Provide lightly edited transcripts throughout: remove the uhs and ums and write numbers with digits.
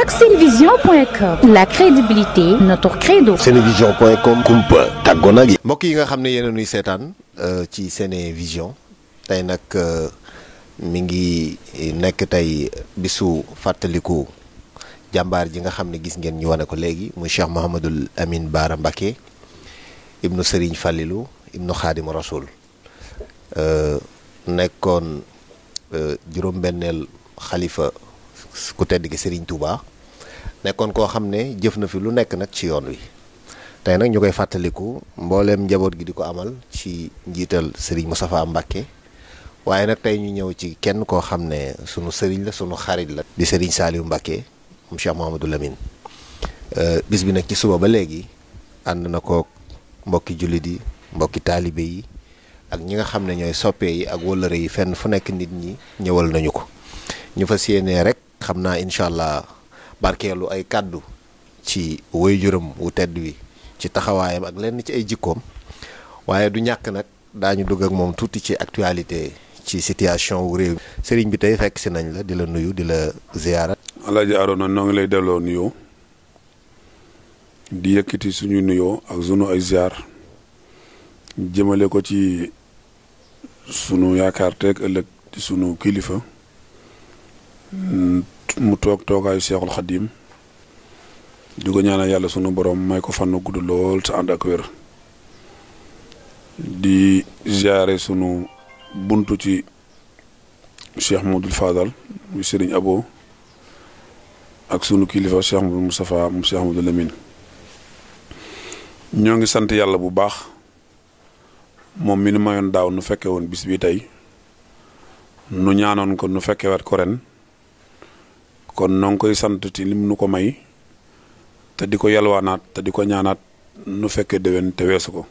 ak senevision.com la crédibilité notre credo. senevision.com kumpa tàggoo nag yi. mbokk yi nga xam ne yéen a nuy seetaan ci Senevision tey nag mi ngi nekk tey bisu fàttaliku jàmbaar ji nga xam ne gis ngeen ñu wane ko léegi muy Cheikh Mouhamadul Amine Bara Mbacké ibnu Serigne Fallilou ibnu Xaadimu Rasul nekkoon juróom-benneel xalifa ku tedd gi Serigne Touba nekkoon koo xam ne jëf na fi lu nekk nag ci yoon wi tey nag ñu koy fàttaliku mbooleem njaboot gi di ko amal ci njiital Serigne Moustapha Mbacké waaye nag tey ñu ñëw ci kenn koo xam ne sunu sëriñ la sunu xarit la di Serigne Saliou Mbacké mu Cheikh Mouhamadou Lamine bis bi nag ci suba ba léegi ànd na ko mbokki jullit yi mbokki taalibe yi ak ñi nga xam ne ñooy soppee yi ak wëllëre yi fenn fu nekk nit ñi ñëwal nañu ko ñu fas yéenee rek xam naa incha allah barkeelu ay kàddu ci waajuram wu tedd wi ci taxawaayam ak lenn ci ay jikkoom waaye du ñàkk nag daañu dugg ak moom tuuti ci actualité ci situation wu réew sëriñ bi tey fekk si nañ la di la nuyu di la ziyaara. Alaaji Arona noo ngi lay delloo nuyoo di yëkkati suñu nuyoo ak sunu ay ziar jëmale ko ci sunu yaakaar teeg ëllëg ci sunu kilifa mu toog toogaayu Seexul Xadiim di ko ñaanal yàlla sunu borom may ko fan gudd lool sa ànd ak wér di ziare sunu buntu ci Cheikh Modou Fadal muy Serigne Abo ak sunu kilifa Cheikh Modou Moustapha mu Cheikh Modou Lamine ñoo ngi sant yàlla bu baax moom mi nu mayoon daaw nu fekke woon bis bi tey nu ñaanoon ko nu fekke waat ko ren kon noo ngi koy sant ci lim nu ko may te di ko yalwaanaat te di ko ñaanaat nu fekke déwén te weesu ko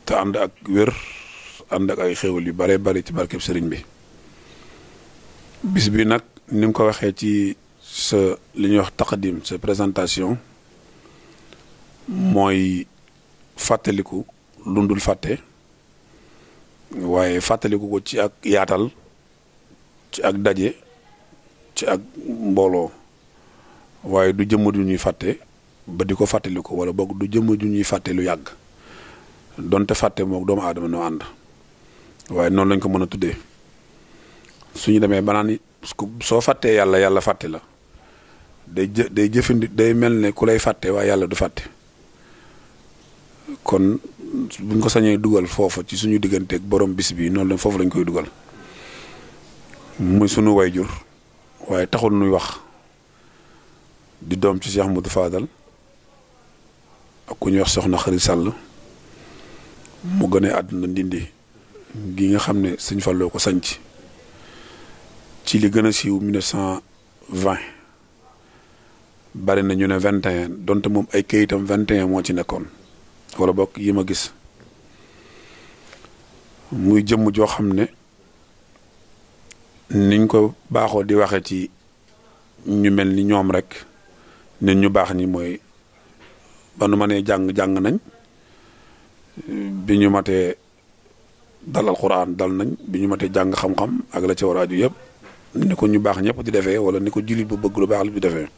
te ànd ak wér ànd ak ay xéwal yu bare bari ci barkeb sëriñ bi bis bi nag ni nga ko waxee ci sa li ñuy wax taqdim sa présentation mooy fàttaliku lu ndul fàtte waaye fàttaliku ko ci ak yaatal ci ak daje ci ak mbooloo waaye du jëmm ju ñuy fàtte ba di ko fàttaliku wala boog du jëmm ju ñuy fàtte lu yàgg donte fàtte mook doomu aadama noo ànd waaye noonu lañ ko mën a tuddee suñu demee banaan soo fàttee yàlla yàlla fàtte la day jëfandi day mel ne ku lay fàtte waaye yàlla du fàtte kon buñ ko sañee dugal foofu ci suñu digganteeg borom bis bi noonu lañ foofu lañ koy dugal muy sunu wayjur waaye taxul nuy wax di doom ci Cheikh Modou Fadal ak ku ñuy wax soxna Xari Sàll mu gënee àdduna Ndindi gi nga xam ne sëñ Falloo ko sanc ci li gën a siiw 1920 bari na ñu ne 21 donte moom ay kayitam 21 moo ci nekkoon wala bokk yi ma gis muy jëmm joo xam ne niñ ko baaxoo di waxe ci ñu mel ni ñoom rek nit ñu baax ñi mooy ba nu mënee jàng nañ bi ñu matee dal alxuraan dal nañ bi ñu matee jàng xam-xam ak la ca war a aju yëpp ni ko ñu baax ñëpp di defee wala ni ko jullit bu bëgg lu baax li di defee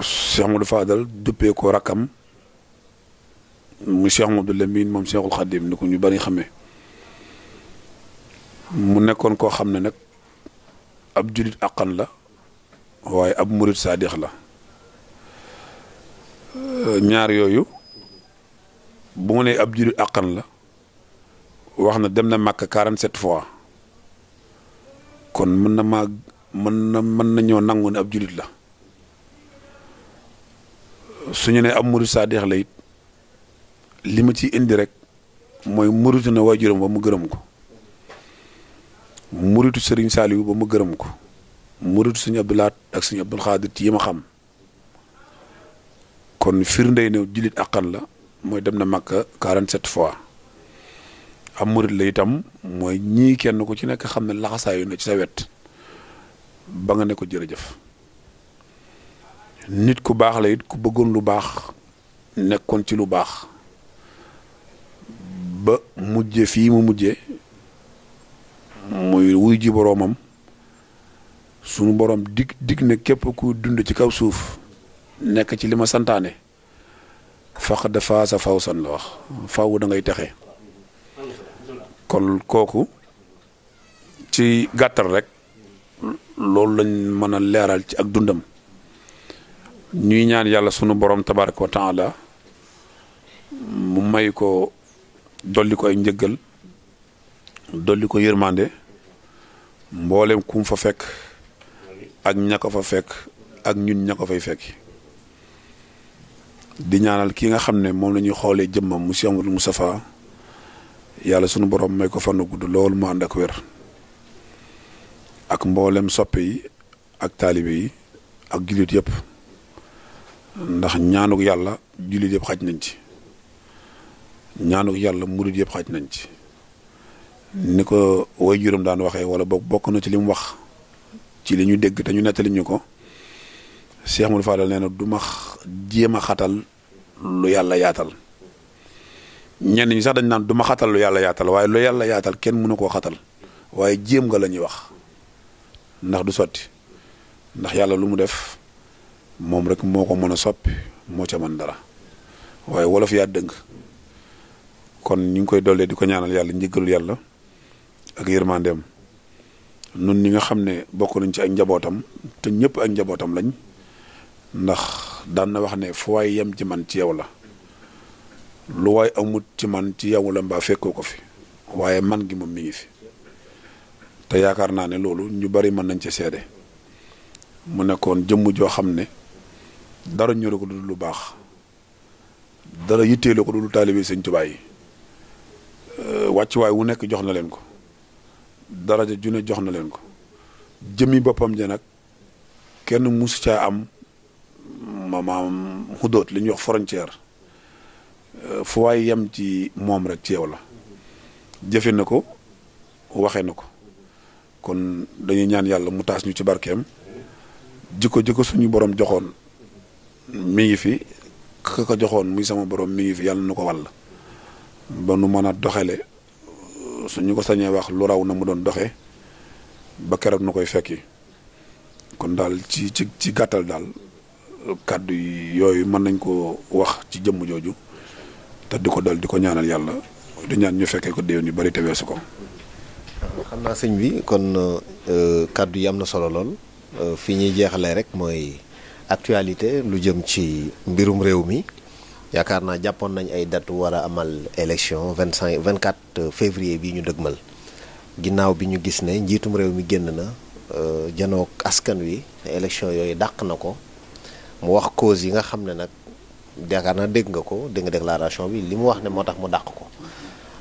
Cheikh Modou Fadal duppee ko rakkam mu Cheikh Modou Lamine moom Cheikhul Khadim ni ko ñu bari xamee mu nekkoon koo xam ne nag ab jullit àqan la waaye ab murit saadix la ñaar yooyu bu mu nee ab jullit àqan la wax na dem na Makka 47 fois kon mën na ñoo nangu ne ab jullit la suñu ne ab murit saadix la it li ma ci indi rek mooy muritu na waajuram ba mu gërëm ko muritu Serigne Saliou ba mu gërëm ko muritu Serigne Abdou Lahat ak Serigne Abdou Khadir ci yi ma xam kon firndey ne jullit àqan la mooy dem na Makka 47 fois am murit la itam mooy ñii kenn ku ci nekk xam ne laxasaayu na ci sa wet ba nga ne ko jërëjëf nit ku baax la it ku bëggoon lu baax nekkoon ci lu baax ba mujje fii mu mujje muy wuy ji boroomam sunu borom dig ne képp ku dund ci kaw suuf nekk ci li ma santaane faqad faasa fawsan la wax faaw da ngay texe kon kooku ci gàttal rek loolu lañ mën a leeral ci ak dundam ñuy ñaan yàlla sunu borom tabaraka wa taala mu may ko dolli ko ay njëggal dolli ko yërmande mboolem kum fa fekk ak ña ko fa fekk ak ñun ña ko fay fekk di ñaanal ki nga xam ne moom la ñuy xoolee jëmmam mu Cheikh Amadou Moustapha yàlla sunu borom may ko fan gudd loolu mu ànd ak wér ak mboolem soppe yi ak taalibe yi ak jullit yëpp ndax ñaanuk yàlla jullit yëpp xaj nañ ci ñaanuk yàlla murit yëpp xaj nañ ci ni ko way juróom daan waxee wala bokk na ci li mu wax ci li ñu dégg te ñu nettali ñu ko Cheikh Amadou Fadal nee na du ma jéem a xatal lu yàlla yaatal ñenn ñi sax dañ naan du ma xatal lu yàlla yaatal waaye lu yàlla yaatal kenn mënu koo xatal waaye jéem nga la ñuy wax ndax du sotti ndax yàlla lu mu def moom rek moo ko mën a soppi moo ca mën dara waaye wolof yaa dëng kon ñu ngi koy dollee di ko ñaanal yàlla njëggalul yàlla ak yërmandeem nun ñi nga xam ne bokk nañ ci ak njabootam te ñëpp ak njabootam lañ ndax daan na wax ne fu waay yem ci man ci yow la lu waay amut ci man ci yow la mbaa fekkoo ko fi waaye man gi moom mi ngi fi te yaakaar naa ne loolu ñu bari mën nañ ci seede mu nekkoon jëmm joo xam ne dara ñëru ko du lu baax dara yitteelu ko du lu taalibe Sëñ Tuubaa yi wàccuwaay wu nekk jox na leen ko daraja ju ne jox na leen ko jëmmi boppam ja nag kenn musu caa am maam xudóot li ñuy wax frontière fu waay yem ci moom rek ci yow la jëfe na ko waxe na ko kon dañuy ñaan yàlla mu taas ñu ci barkeem jikko suñu borom joxoon mi ngi fi ka ko joxoon muy sama borom mi ngi fi yàlla na ko wàll ba nu mën a doxale suñu ko sañee wax lu raw na mu doon doxe ba keroog na koy fekki kon daal ci gàttal daal kàddu yooyu mën nañ ko wax ci jëmm jooju te di ko dal di ko ñaanal yàlla di ñaan ñu fekkee ko déwén yu bari te weesu ko. xam naa sëñ bi kon kàddu yi am na solo lool fi ñuy jeexalee rek mooy actualité lu jëm ci mbirum réew mi yaakaar naa jàppoon nañ ay date war a amal élection 24 février bii ñu dëgmal ginnaaw bi ñu gis ne njiitum réew mi génn na janook askan wi ne élection yooyu dàq na ko mu wax cause yi nga xam ne nag yaakaar naa dégg nga ko dégg nga déclaration bi li mu wax ne moo tax mu dàq ko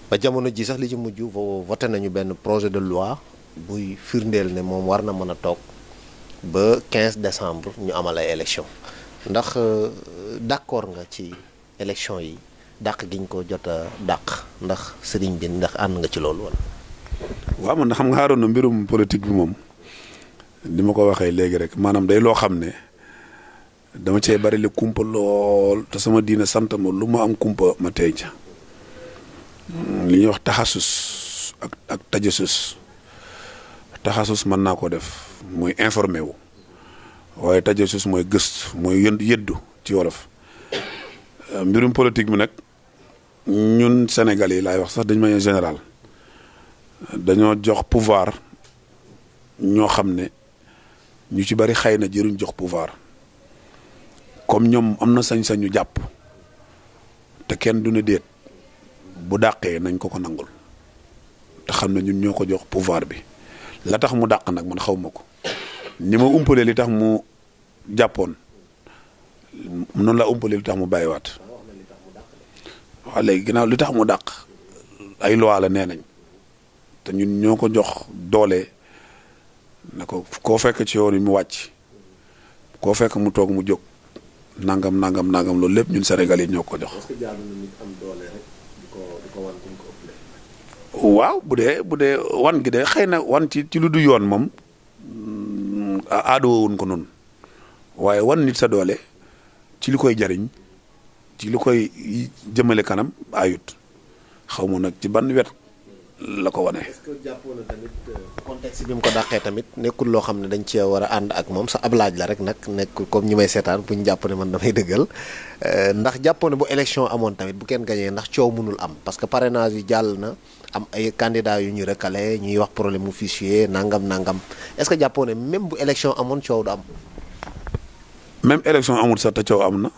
ba jamono ji sax li ci mujj voté nañu benn projet de loi buy firndeel ne moom war na mën a toog ba 15 décembre ñu amal ay élection ndax d'accord nga ci élection yi dàq giñ ko jot a dàq ndax sëriñ bi ndax ànd nga ci loolu wala. waaw man xam nga xaaroon na mbirum politique bi moom ni ma ko waxee léegi rek maanaam day loo xam ne dama cee bari li kumpa lool te sama diina sant ma lu ma am kumpa ma tey ca li ñuy wax taxasus ak tajasus taxasus mën naa ko def mooy informé wu waaye tajasus mooy gëstu mooy yëddu ci wolof mbirum politique bi nag ñun Sénégal yi laay wax sax dañu manière générale dañoo jox pouvoir ñoo xam ne ñu ci bari xëy na jëruñ jox pouvoir comme ñoom am na sañ-sañu jàpp te kenn du ne déet bu dàqee nañ ko nangul te xam ne ñun ñoo ko jox pouvoir bi la tax mu dàq nag man xaw ma ko ni ma umpalee li tax mu jàppoon noonu laa umpalee li tax mu bàyyiwaat waaw léegi ginnaaw li tax mu dàq ay loi la nee nañ te ñun ñoo ko jox doole ne ko koo fekk ci yoon yi mu wàcc koo fekk mu toog mu jóg nangam loolu lépp ñun Sénégal yi ñoo ko jox. waaw bu dee wan gi de xëy na wan ci lu du yoon moom aadoo wuñ ko noonu waaye wan nit sa doole ci li koy jariñ ci li koy jëmale kanam ayut xaw ma nag ci ban wet la ko wane. est-ce que jàppoo na tamit contexte bi mu ko dàqee tamit nekkul loo xam ne dañ cee war a ànd ak moom sa ab laaj la rek nag nekkul comme ñi may seetaan bu ñu jàpp ne man damay dëggal ndax jàppoo ne bu élection amoon tamit bu kenn gañee ndax coow mënul am parce que parrainage yi jàll na am ay candidats yu ñu recalé ñuy wax problème mu fichier nangam est-ce que jàppoo ne même bu élection amoon coow du am. même élection amul sax te coow am na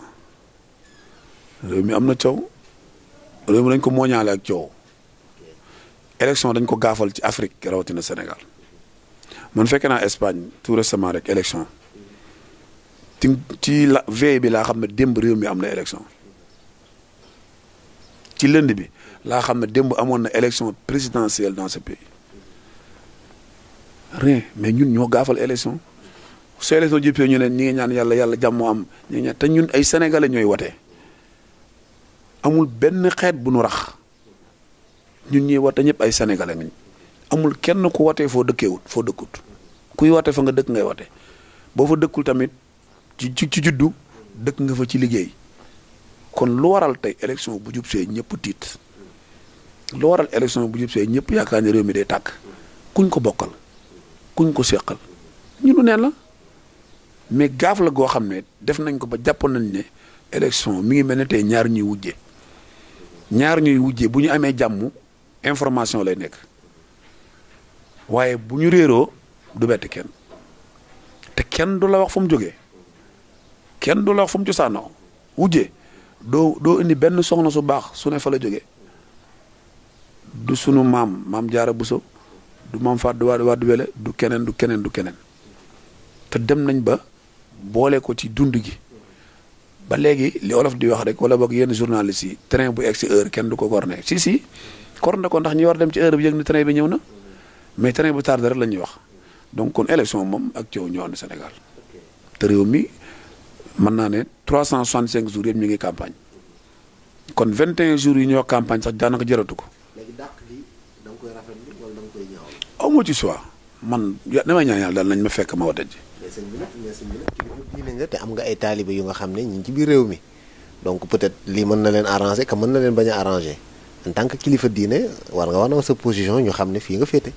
réew mi am na coow réew mi dañ ko mooñaale ak coow. élection dañ ko gaafal ci Afrique rawatina Sénégal man fekkee naa Espagne tout récemment rek élection ci la veille bi laa xam ne démb réew mi am na élection ci lënd bi laa xam ne démb amoon na élection présidentielle dans ce pays rien mais ñun ñoo gaafal élection su élection jëppee ñu ne ñi ngi ñaan yàlla jàmm am ñi ngi ñaan te ñun ay sénégalais ñooy wote amul benn xeet bu nu rax. ñun ñuy woote ñëpp ay sénégalais nañ amul kenn ku wootee foo dëkkeewut foo dëkkut kuy woote fa nga dëkk ngay woote boo fa dëkkul tamit ci juddu dëkk nga fa ci liggéey kon lu waral tey élection bu jub see ñëpp tiit lu waral élection bu jub see ñëpp yaakaar ne réew mi day tàkk kuñ ko bokkal kuñ ko seqal ñu lu neen la mais gaaf la goo xam ne def nañ ko ba jàpp nañ ne élection mi ngi mel ne tey ñaar ñuy wujje bu ñu amee jàmm information lay nekk waaye bu ñu réeroo du bett kenn te kenn du la wax fu mu jógee kenn du la wax fu mu cosaanoo wujje doo indi benn soxna su baax su ne fa la jógee du sunu maam Jaara Buso du maam Fatou Wade Wele du keneen te dem nañ ba boole ko ci dund gi ba léegi li olof di wax rek wala boog yenn journalistes yi train bu egg si heure kenn du ko corné si corné ko ndax ñi war dem ci heure bi yëg ni train bi ñëw na mais train bu tardé rek la ñuy wax donc kon élection moom ak coow ñëwoon na Sénégal te réew mi mën naa ne 365 jours yëpp ñu ngi campagne kon 21 jours yi ñuy wax campagne sax daanaka jëratu ko. léegi dàq gi da nga koy rafetlu wala da nga koy ñaawal. aw ma ci choix man damay ñaan yàlla daal nañ ma fekk ma wote ji. diine nga te am nga ay taalibe yu nga xam ne ñu ngi ci biir réew mi donc peut-être lii mën na leen arranger que mën na leen bañ a arranger en tant que kilifa diine war nga wax na sa position ñu xam ne fii nga féete.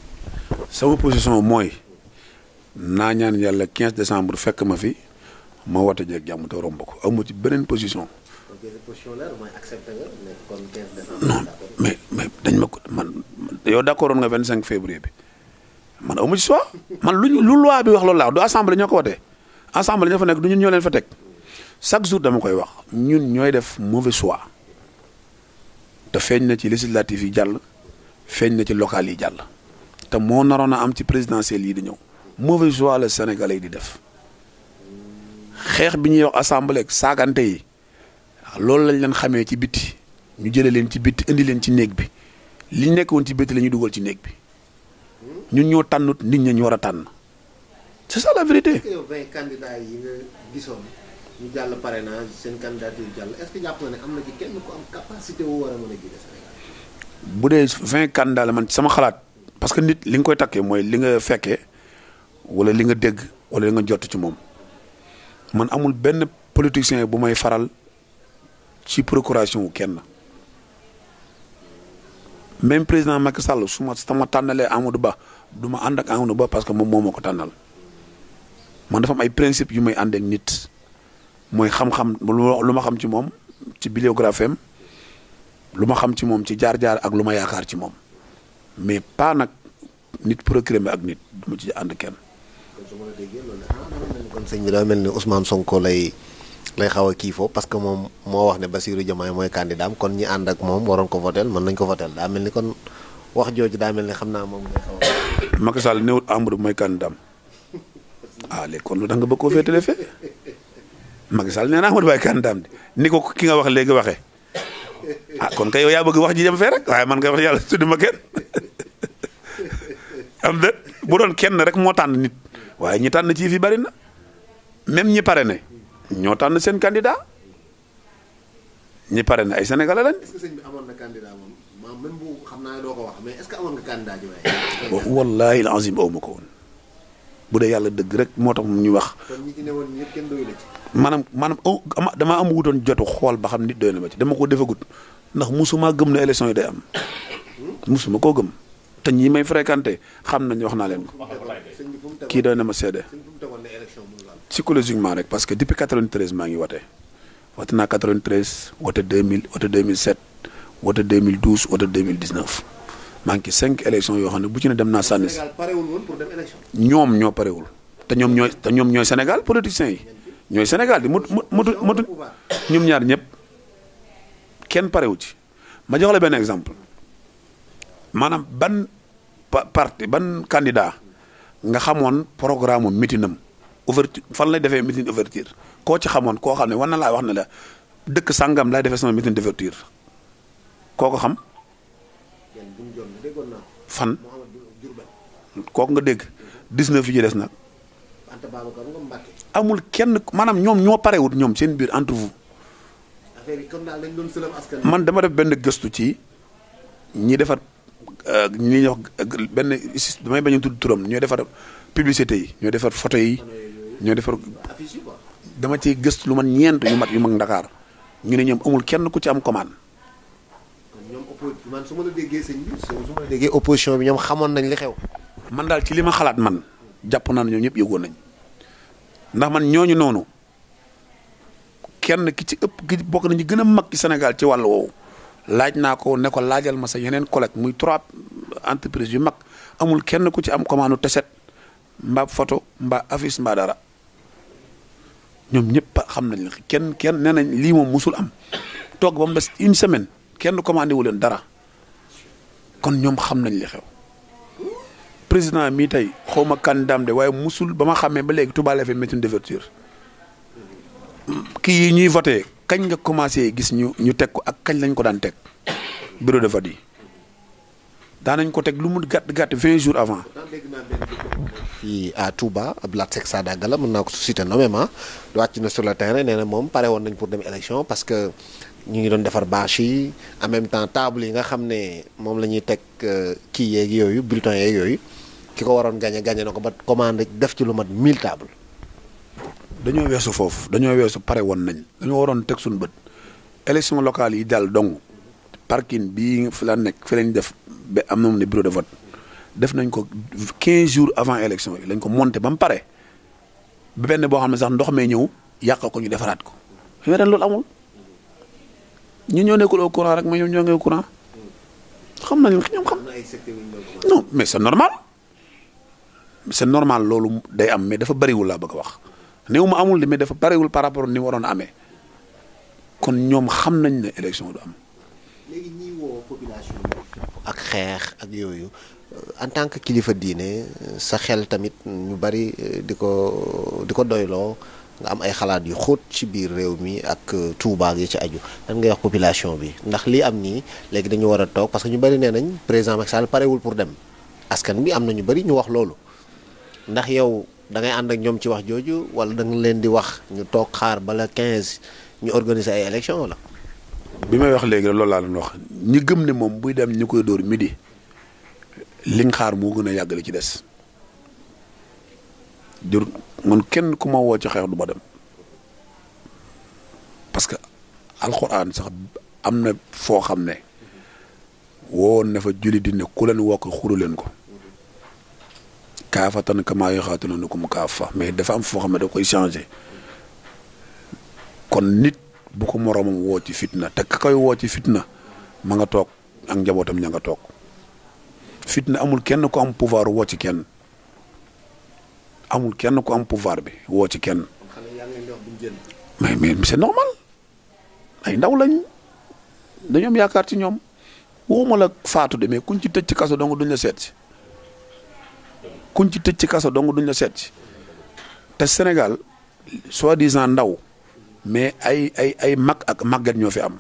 sama position mooy naa ñaan yàlla 15 décembre fekk ma fi ma wote jeeg jàmm te romb ko amu ci beneen position. donc position la mooy accepté nga ne kon 15 décembre. non mais dañ ma ko man yow d'accordoon nga 25 février bi man amu ci choix man lu loi bi wax loolu laa du assemblée ñoo ko wotee. ensemble ña fa nekk du ñun ñoo leen fa teg chaque jour dama koy wax ñun ñooy def mauvais choix te feeñ na ci législatif yi jàll feeñ na ci local yi jàll te moo naroon a am ci présidentielle yi di ñëw mauvais choix la Sénégalais yi di def xeex bi ñuy wax assemblée ak saagante yi loolu lañ leen xamee ci bitti ñu jëlee leen ci bitti indi leen ci néeg bi li nekkoon ci bitti la ñuy dugal ci néeg bi ñun ñoo tànnut nit ñi ñu war a tànn. c'est ça la vérité. est-ce que yow 20 candidats yi nga gisoon ñu jàll parrainage seen candidature jàll est-ce que jàpp nga ne am na ci kenn ku am capacité wu war a mën a jiite Sénégal. bu dee 20 candidats la man sama xalaat parce que nit li nga koy takkee mooy li nga fekkee wala li nga dégg wala li nga jot ci moom man amul benn politicien bu may faral ci procuration wu kenn même président Macky Sall su ma tànnalee Amadou Ba du ma ànd ak Amadou Ba parce que moom moo ma ko tànnal. man dafa am ay principe yu may ànd ak nit mooy xam-xam lu ma xam ci moom ci bibliographie am lu ma xam ci moom ci jaar-jaar ak lu ma yaakaar ci moom mais pas nag nit procuré ak nit du ma ci ànd kenn. kon su ma la déggee loolu kon sëñ bi daa mel ni Ousmane Sonko lay xaw a kii foofu parce que moom moo wax ne Bassirou Diomaye mooy candidat am kon ñi ànd ak moom waroon ko votel mën nañ ko votel daa mel ni kon wax jooju daa mel ni xam naa moom lay xaw a. Macky Sall néewul Amadou mooy candidat am léegi kon lu tax nga bëgg koo féetale fee Macky Sall nee naa Amadou Ba candidat am ni ko ki nga wax léegi waxee kon kay yow yaa bëgg wax ji dem fee rek waaye man nga wax yàlla tudd ma kenn am de bu doon kenn rek moo tànn nit waaye ñi tànn ci fi bari na même ñi pare ne ñoo tànn seen candidat ñi pare ne ay sénégalais lañ. est-ce que sëñ bi amoon na candidat moom même bu xam naa doo ko wax mais est-ce que amoon nga candidat ji waaye. wallaahi al azim aw ma ko woon bu dee yàlla dëgg rek moo tax ñu wax. kon ñi ci newoon ñëpp kenn doyu la ci. maanaam damaa am wutoon jotu xool ba xam nit doy na ma ci dama ko defagut ndax musuma gëm na élection yi day am musuma koo gëm te ñi may fréquenté xam nañ wax naa leen ko kii doy na ma seede psychologiquement rek parce que depuis 93 maa ngi wote naa 93 wote 2000 wote 2007 wote 2012 wote 2019 maa ngi ci 5 élections yoo xam ne bu ci ne dem naa sànni si ñoom ñoo parewul te ñoom ñooy Sénégal politiciens yi ñooy Sénégal di matu ñoom ñaar ñëpp kenn parewu ci ma jox la benn exemple maanaam ban parti ban candidat nga xamoon programme mitinam ouverture fan lay defee meeting ouverture koo ci xamoon koo xam ne war na laa wax ne la dëkk sàngam lay defee sama meeting d'ouverture koo ko xam fan kooku nga dégg 19 yi des nag amul kenn maanaam ñoom ñoo parewut ñoom seen biir entre vous man dama def benn gëstu ci ñi defar ñi ñuy wax benn damay bañ a tudd turam ñooy defar publicité yi ñooy defar photo yi ñooy defar dama ci gëstu lu man ñeent yu mag Ndakaar ñu ne ñoom amul kenn ku ci am commande. man su ma la déggee sëñ bi su ma la déggee opposition bi ñoom xamoon nañ li xew. man daal ci li ma xalaat man jàpp naa ne ñoom ñëpp yëgoon nañ ndax man ñooñu noonu kenn ki ci ëpp ki bokk nañu gën a mag ci Sénégal ci wàll woowu laaj naa ko ne ko laajal ma sa yeneen collègue muy 3 entreprises yu mag amul kenn ku ci am commande teset mbaa photo mbaa affiche mbaa dara ñoom ñëpp xam nañ la kenn nee nañ lii moom musul am toog ba mu des une semaine kenn commandé wu leen dara kon ñoom xam nañ li xew président mii tey xaw ma candidat de waaye musul ba ma xamee ba léegi Touba la fi meeting d'ouverture kii yi ñuy voté kañ nga commencé gis ñu teg ko ak kañ lañ ko daan teg bureau de vote yi daanañ ko teg lu mu gàtt 20 jours avant. fii à Touba Abdoulaye Seck Sadaga la mën naa ko citer nommément wàcc na sur le terrain nee na moom pare woon nañ pour dem élection parce que ñu ngi doon defar bâche yi en même temps table yi nga xam ne moom la ñuy teg kii yeeg yooyu bulletin yeeg yooyu ki ko waroon gagné na ko ba commandé def ci lu mat 1000 tables. dañoo weesu foofu dañoo weesu pare woon nañ dañoo waroon teg suñu bët élection locale yi daal dong parking bii fi la nekk fi lañ def ba am na mu ne bureau de vote def nañ ko 15 jours avant élection yi lañ ko monté ba mu pare ba benn boo xam ne sax ndox mee ñëw yàqal ko ñu defaraat ko mais ren loolu amul ñu ñoo nekkul au courant rek mais ñoom ñoo ngi au courant xam nañ ñoom xam non mais c'est normal loolu day am mais dafa bariwul laa bëgg a wax néew ma amul mais dafa bariwul par rapport ni waroon a amee kon ñoom xam nañ ne élection du am. léegi ñiy woo population ak xeex ak yooyu en tant que kilifa diine sa xel tamit ñu bari di ko doyloo nga am ay xalaat yu xóot ci biir réew mi ak Touba yi ci aju lan ngay wax population bi ndax lii am nii léegi dañu war a toog parce que ñu bari nee nañ président Macky Sall parewul pour dem askan bi am na ñu bari ñu wax loolu ndax yow da ngay ànd ak ñoom ci wax jooju wala da nga leen di wax ñu toog xaar bala 15 ñu organiser ay élection wala. bi may wax léegi loolu laa leen wax ñi gëm ne moom buy dem ñu koy dóor midi liñ xaar moo gën a yàgg li ci des jur man kenn ku ma woo ci xeex du ma dem parce que alxuraan sax am na foo xam ne woon na fa julli di ne ku leen woo ko xuru leen ko kaafatan kamaa yuxaatiluunakum kaafa mais dafa am foo xam ne da koy changé kon nit bu ko moroomam woo ci fitna te ka koy woo ci fitna ma nga toog ak njabootam ña nga toog fitna amul kenn ku am pouvoir woo ci kenn amul kenn ku am pouvoir bi woo ci kenn mais c'est normal ay ndaw lañ dañoo am yaakaar ci ñoom waxuma la faatu de mais kuñ ci tëj ci kaso dong duñ la seet si kuñ ci tëj ci kaso dong duñ la seet si te Sénégal soi-disant ndaw mais ay mag ak màggat ñoo fi am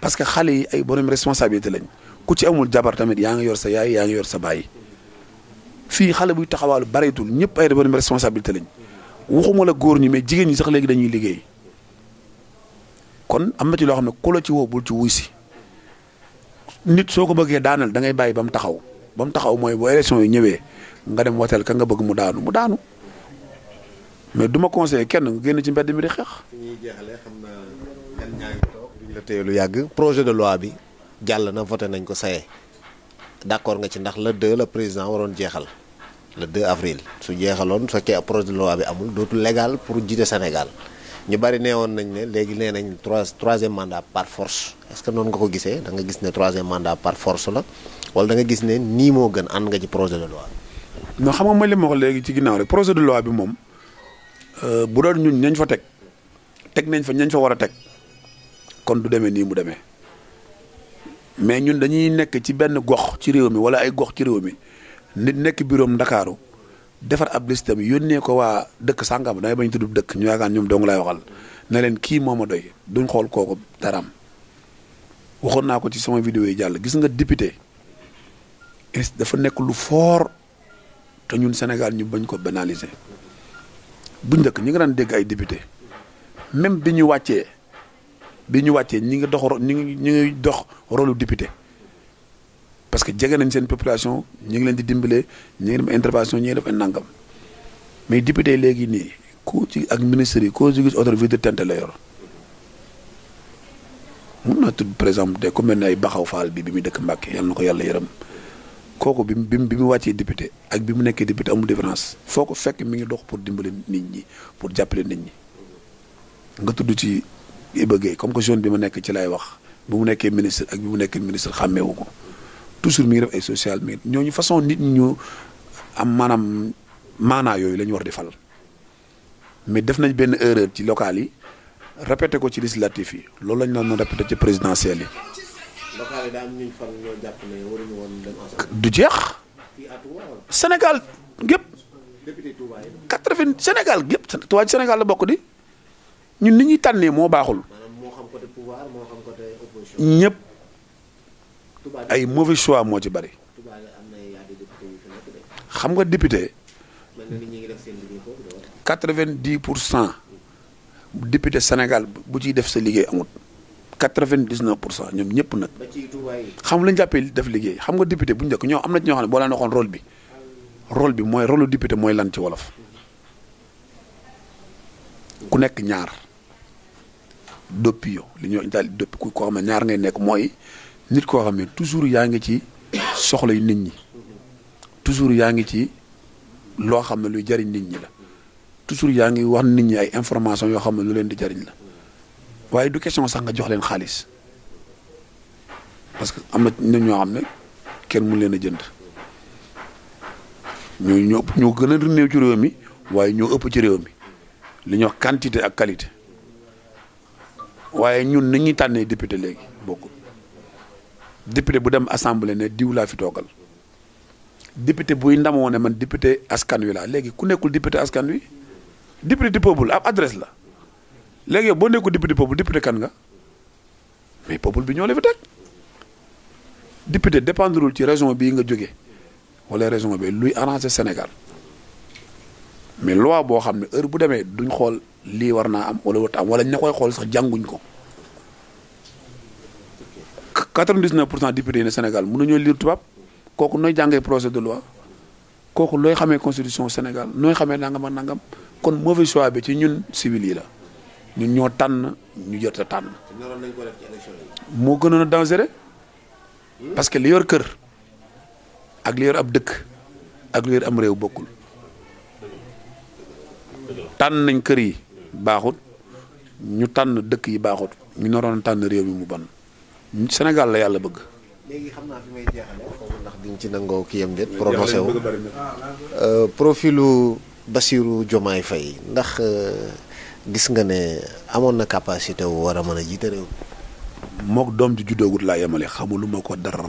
parce que xale yi ay borom responsabilité lañ ku ci amul jabar tamit yaa ngi yor sa yaay yaa ngi yor sa baay fii xale buy taxawaalu bareetul ñëpp ay borom responsabilité lañ waxuma la góor ñi mais jigéen ñi sax léegi dañuy liggéey kon am na ci loo xam ne ku la ci woo bul ci wuy si nit soo ko bëggee daanal da ngay bàyyi ba mu taxaw mooy bu élection yi ñëwee nga dem woteel ka nga bëgg mu daanu mais du ma conseillé kenn nga génn ci mbedd mi di xeex. fi ñuy jeexalee xam naa yan ñaa ngi toog duñ la téye lu yàgg projet de loi bi jàll na voté nañ ko saye d'accord nga ci ndax le 2 le président waroon jeexal le 2 avril su jeexaloon su fekkee projet de loi bi amul dootul légal pour jiite Sénégal ñu bari nee woon nañ ne léegi nee nañ troisième mandat par force est-ce que noonu nga ko gisee da nga gis ne troisième mandat par force la wala da nga gis ne nii moo gën ànd nga ci projet de loi. non xam nga ma li ma wax léegi ci ginnaaw rek projet de loi bi moom bu doon ñun ñañ fa teg nañ fa ñañ fa war a teg kon du demee nii mu demee mais ñun dañuy nekk ci benn gox ci réew mi wala ay gox ci réew mi nit nekk bureau Ndakaaru defar ab listam yónnee ko waa dëkk sàngam da ngay bañ tudd dëkk ñu yaakaar ñoom dong lay waxal ne leen kii moo ma doy duñ xool kooku daraam waxoon naa ko ci sama vidéo yi jàll gis nga député dafa nekk lu fort te ñun Sénégal ñu bañ ko banaliser bu njëkk ñi nga daan dégg ay député même bi ñu wàccee ñi ngi dox rôle député parce que jege nañ seen population ñi ngi leen di dimbale ñi ngi dem intervention ñi ngi def ay nangam mais député léegi nii ku ci ak ministre yi koo ci gis oto vitre teintée la yor mun naa tudd par exemple de ku mel ne ay Baxaw Fall bi muy dëkk Mbàkke yàlla na ko yàlla yërëm kooku bi mu wàccee député ak bi mu nekkee député amul différence foo ko fekk mi ngi dox pour dimbale nit ñi pour jàppale nit ñi nga tudd ci Iba Gueye comme que zone bi ma nekk ci lay wax bi mu nekkee ministre ak bi mu nekkee ministre xàmmeewu ko toujours mi ngi def ay social mi ñooñu façon nit ñu am maanaa yooyu la ñu war di fal mais def nañ benn erreur ci local yi répété ko ci législatif yi loolu lañ doon répété ci présidentielle yi. local yi daa am ñu fal ñoo jàpp ne waruñu woon dem ensemble. du jeex. Sénégal gépp. député Touba yi. 80 Sénégal gépp Touba ci Sénégal la bokk di ñun ni ñuy tànnee moo baaxul. maanaam moo xam côté pouvoir moo xam côté opposition. ñëpp ay mauvais choix moo ci bari. Touba am na yaa di député yu fi nekk de. xam nga député. mel na ni ñi ngi def seen liggéey foofu de. 90% député Sénégal bu ciy def sa liggéey amut 99% ñoom ñëpp nag. ba ci Touba yi. xam lañu jàppee def liggéey xam nga député bu njëkk ñoo am na ci ñoo xam ne boo leen waxoon rôle bi mooy rôle député mooy lan ci wolof ku nekk ñaar doppio li ñuy daal doppi ku koo xam ne ñaar ngay nekk mooy nit koo xam ne toujours yaa ngi ci soxla yu nit ñi toujours yaa ngi ci loo xam ne luy jariñ nit ñi la toujours yaa ngi wax nit ñi ay information yoo xam ne lu leen di jariñ la waaye du question sax nga jox leen xaalis parce que am na nit ñoo xam ne kenn mun leen a jënd ñoo gën a néew ci réew mi waaye ñoo ëpp ci réew mi li ñuy wax quantité ak qualité waaye ñun ni ñuy tànnee député léegi bokkul député bu dem assemblée ne diw laa fi toogal député buy ndamoo ne man député askan wi laa léegi ku nekkul député askan wi député du peuple ab adresse la léegi yow boo nekkul député peuple député kan nga mais peuple bi ñoo la fi teg député dépendrul ci région bii nga jóge wala région bi luy arranger Sénégal mais loi boo xam ne heure bu demee duñ xool lii war naa am wala warut am wala ña koy xool sax jànguñ ko 99% député yi ne Sénégal mënuñoo lire tubaab kooku nooy jàngee projet de loi kooku looy xamee constitution Sénégal nooy xamee nangam ak nangam kon mauvais choix bi ci ñun civil yi la ñun ñoo tànn ñu jot a tànn. naroon nañ ko def ci élection yi. moo gënoon a dangereux parce que li yor kër ak li yor ab dëkk ak li yor am réew bokkul tànn nañ kër yi baaxut ñu tànn dëkk yi baaxut ñu naroon tànn réew mi mu bon Sénégal la yàlla bëgg. léegi xam naa fi may jeexale xaw ndax diñ ci nangoo kii yam déet prononcé wu profilu Bassirou Diomaye Faye ndax gis nga ne amoon na capacité wu war a mën a jiite réew mi. mook doom ji juddoogut laa yemale xamuluma ko dara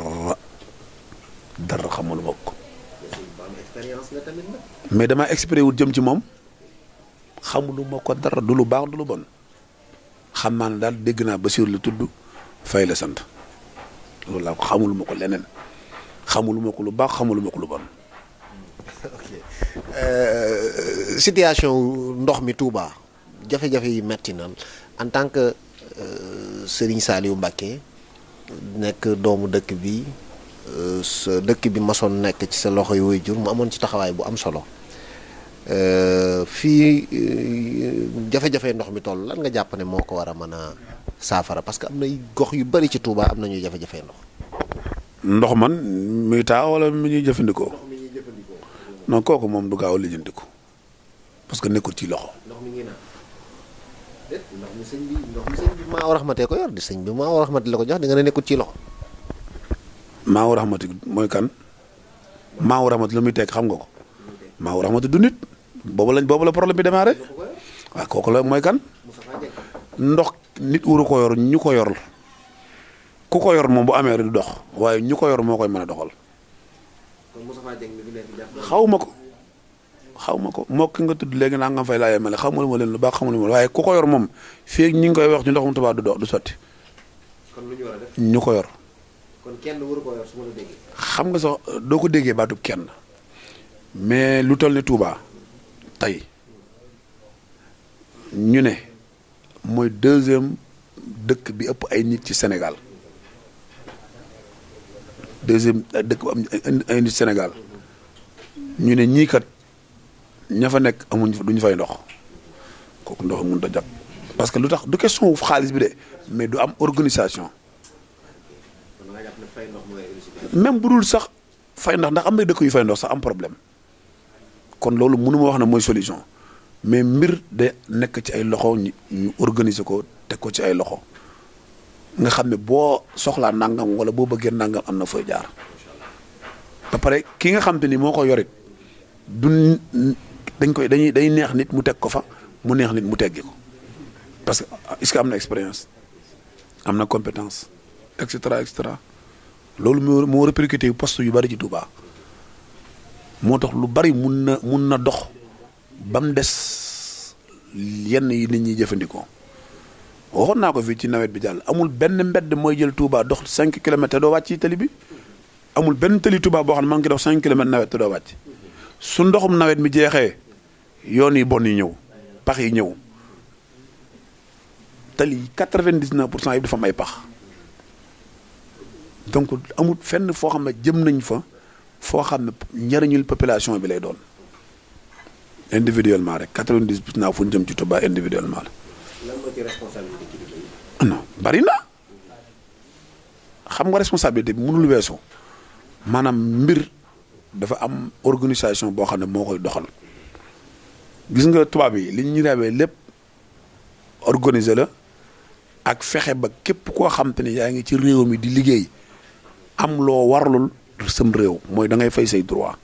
xamuluma ko. mais damaa expéré wut jëm ci moom xamuluma ko dara du lu baax du lu bon xam naa ne daal dégg naa Bassirou la tudd Faye la sant loolu laa ko xamuluma ko leneen xamuluma ko lu baax xamuluma ko lu bon. ok situation ndox mi Touba jafe-jafe yi metti na en tant que Serigne Saliou Mbacké nekk doomu dëkk bi sa dëkk bi masoon nekk ci sa loxo yu waajur mu amoon ci taxawaay bu am solo fii jafe-jafe ndox mi toll lan nga jàpp ne moo ko war a mën a saafara parce que am na gox yu bari ci Touba am nañu jafe-jafe ndox. ndox man muy taa wala mi ñuy jëfandikoo. non kooku moom du gaaw a lijjantiku parce que nekkul ci loxo. ndox mi ngi naan ndox mi sëñ bi Maawu Rahmati ko yor di sëñ bi Maawu Rahmati la ko jox di nga ne nekkul ci loxo. Maawu Rahmati mooy kan Maawu Rahmati lu muy teg xam nga ko Maawu Rahmati du nit boobu la problème bi démarré waaw kooku la mooy kan ndox nit waru ko yor ñu ko yor ku ko yor moom bu amee du dox waaye ñu ko yor moo koy mën a doxal. xaw ma ko moo ki nga tudd léegi naa nga fay laajee ma xaw ma leen lu baax xamul ma waaye ku ko yor moom fii ñi ngi koy wax ci ndoxum Tuubaa du dox du sotti. kon lu ñu war a def ñu ko yor. kon kenn waru ko yor su ma la déggee. xam nga sax doo ko déggee baatub kenn mais lu toll ni Touba tey ñu ne mooy deuxième dëkk bi ëpp ay nit ci Sénégal deuxième dëkk bu am ay nit Sénégal ñu ne ñii kat ña fa nekk amuñ duñu fay ndox kooku ndox mënut a jàpp parce que lu tax du question xaalis bi de mais du am organisation. même bu dul sax fay ndax am na dëkk yu fay ndox sax am problème kon loolu mënu ma wax ne mooy solution mais mbir de nekk ci ay loxo ñu organiser ko teg ko ci ay loxo nga xam ne boo soxlaa nangam wala boo bëggee nangam am na fooy jaar ba pare ki nga xam te ni moo ko yorit du dañuy neex nit mu teg ko fa mu neex nit mu teggi ko parce que est-ce que am na expérience am na compétence et cetera et cetera. loolu moo répercuté poste yu bari ci Touba moo tax lu bari mun na dox ba mu des yenn yi nit ñi jëfandikoo waxoon naa ko fii ci nawet bi jàll amul benn mbedd mooy jël Touba dox 5 kilomètres te doo wàcc ci tali bi amul benn tali Touba boo xam ne maa ngi dox 5 kilomètres nawet te doo wàcc su ndoxum nawet mi jeexee yoon yi bon yi ñëw pax yi ñëw tali 99% yi dafa am ay pax. donc amul fenn foo xam ne jëm nañ fa foo xam ne njëriñul population bi lay doon individuellement rek 90% fu ñu jëm ci Touba individuellement la. lan moo ci responsabilité kilifa yi. non bari na xam nga responsabilité bi mënul weesu maanaam mbir dafa am organisation boo xam ne moo koy doxal gis nga tubaab yi li ñu rawee lépp organiser la ak fexe ba képp koo xam te ne yaa ngi ci réew mi di liggéey. am loo warlul sam réew mooy da ngay fay say droit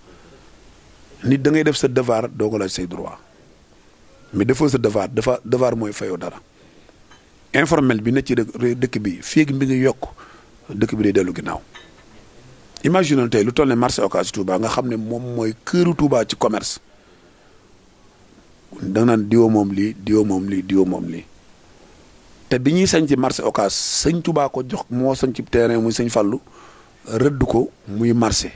nit da ngay def sa devoir doo ko laaj say droit mais defoo sa devoir mooy fayoo dara informel bi ne ci dëkk bi fii bi ngi yokk dëkk bi day dellu ginnaaw imagine tey lu toll ne marché Ocass Touba nga xam ne moom mooy këru Touba ci commerce da nga naan diwo moom lii te bi ñuy sañ ci marché Ocass sëñ Touba ko jox moo sañ ci terrain muy sëñ Fallu rëdd ko muy marché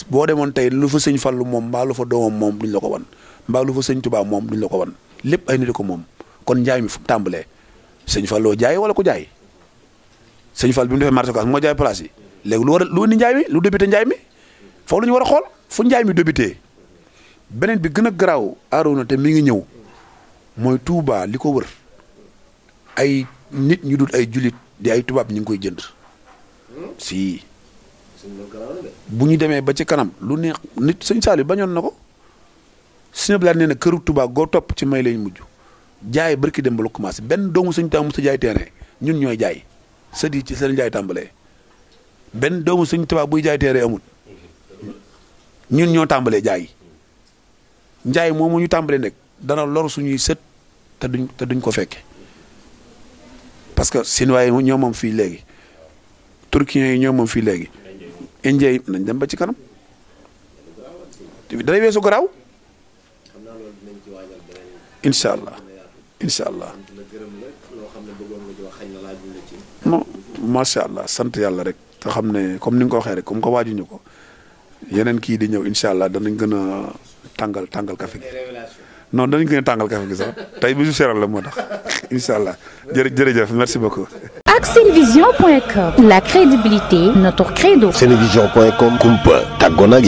boo demoon tey lu fa sëñ Fallu moom mbaa lu fa doomam moom duñ la ko wan mbaa lu fa sëñ Touba moom duñ la ko wan lépp ay nit ko moom kon njaay mi fu mu tàmbalee sëñ Falloo jaay wala ko jaay sëñ Fall bi mu defee marché Ocass moo jaay place yi léegi lu indi njaay mi lu débuté njaay mi foofu la ñu war a xool fu njaay mi débuté beneen bi gën a garaaw aaroona te mi ngi ñëw mooy Touba li ko wër ay nit ñu dul ay julit di ay tubaab ñu ngi koy jënd si bu ñu demee ba ci kanam lu neex nit sëñ Saliou bañoon na ko sëñ Abdoulaye nee na këru Touba goo topp ci may lañ mujj jaay barki dem ba la commencé benn doomu sëñ Touba mos a jaay terrain ñun ñooy jaay sët yi ci seen jaay tàmbalee benn doomu sëñ Touba buy jaay terrain amul ñun ñoo tàmbalee jaay njaay moomu ñu tàmbalee nekk dana lor suñuy sët te duñ ko fekke parce que Chinois yi ñoo moom fii léegi turkiens yi ñoo moom fii léegi indien yi nañ dem ba ci kanam day weesu garaaw incha allah non macha allah sant yàlla rek te xam ne comme ni nga ko waxee rek comme ko waajuñu ko yeneen kii di ñëw incha allah danañ gën a tàngal café gi non danañ gën a tàngal café gi sax tey bisu seeral la moo tax incha allah jërëjëf merci beaucoup. ak Senevision.com, la crédibilité notre credo. Senevision.com kumpa tàggoo nag